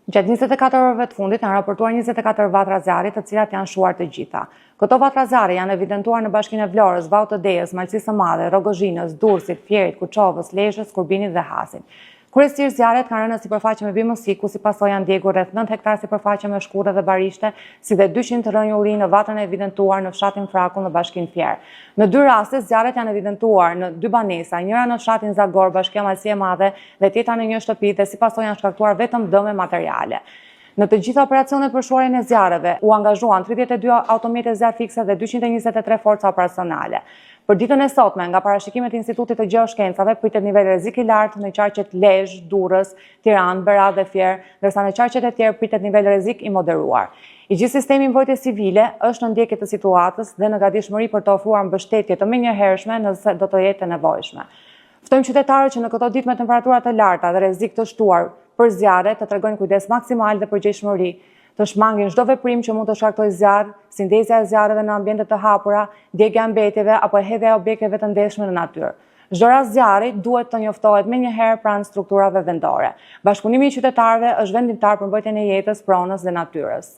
Gjatë 24 orëve të fundit janë raportuar 24 vatra zjarri, të cilat janë shuar të gjitha. Këto vatra zjarri janë evidentuar në bashkinë e Vlorës, Vaut të Dejës, Malësisë së Madhe, Rrogozhinës, Durrësit, Fierit, Kuçovës, Lezhës, Kurbinit dhe Hasit. Kryesisht zjarret kanë rënë në sipërfaqe me bimësi, ku si pasojë janë djegur rreth 9 hektar sipërfaqe me shkurre dhe barishte, si dhe 200 rrënjë ulli në vatrën e evidentuar në fshatin Frakull në bashkinë Fier. Në dy raste, zjarret janë evidentuar në dy banesa, njëra në fshatin Zagor, bashkia Malësi e Madhe, dhe tjetra në një shtëpi dhe si pasojë janë shkaktuar vetëm dëme materiale. Në të gjitha operacionet për shuarjen e zjarreve, u angazhuan 32 automjete zjarrfikëse dhe 223 forca operacionale. Për ditën e sotme, nga parashikimet e Institutit të Gjeoshkencave, pritet nivel rrezik i lartë në qarqet Lezhë, Durrës, Tiranë, Berat dhe Fier, ndërsa në qarqet e tjerë pritet nivel rrezik i moderuar. I gjithë sistemi i mbrojtjes civile është në ndjekje të situatës dhe në gatishmëri për të ofruar mbështetje të menjëhershme nëse do të jetë e nevojshme. Ftojmë qytetarët që në këto ditë me temperatura të larta dhe rrezik të shtuar për zjarre të tregojnë kujdes maksimal dhe përgjegjshmëri, të shmangin çdo veprim që mund të shkaktojë zjarr, si ndezja e zjarreve në ambiente të hapura, djegia e mbetjeve apo hedhja e objekteve të ndezshme në natyrë. Çdo rast zjarri duhet të njoftohet menjëherë pranë strukturave vendore. Bashkëpunimi i qytetarëve është vendimtar për mbrojtjen e jetës, pronës dhe natyrës.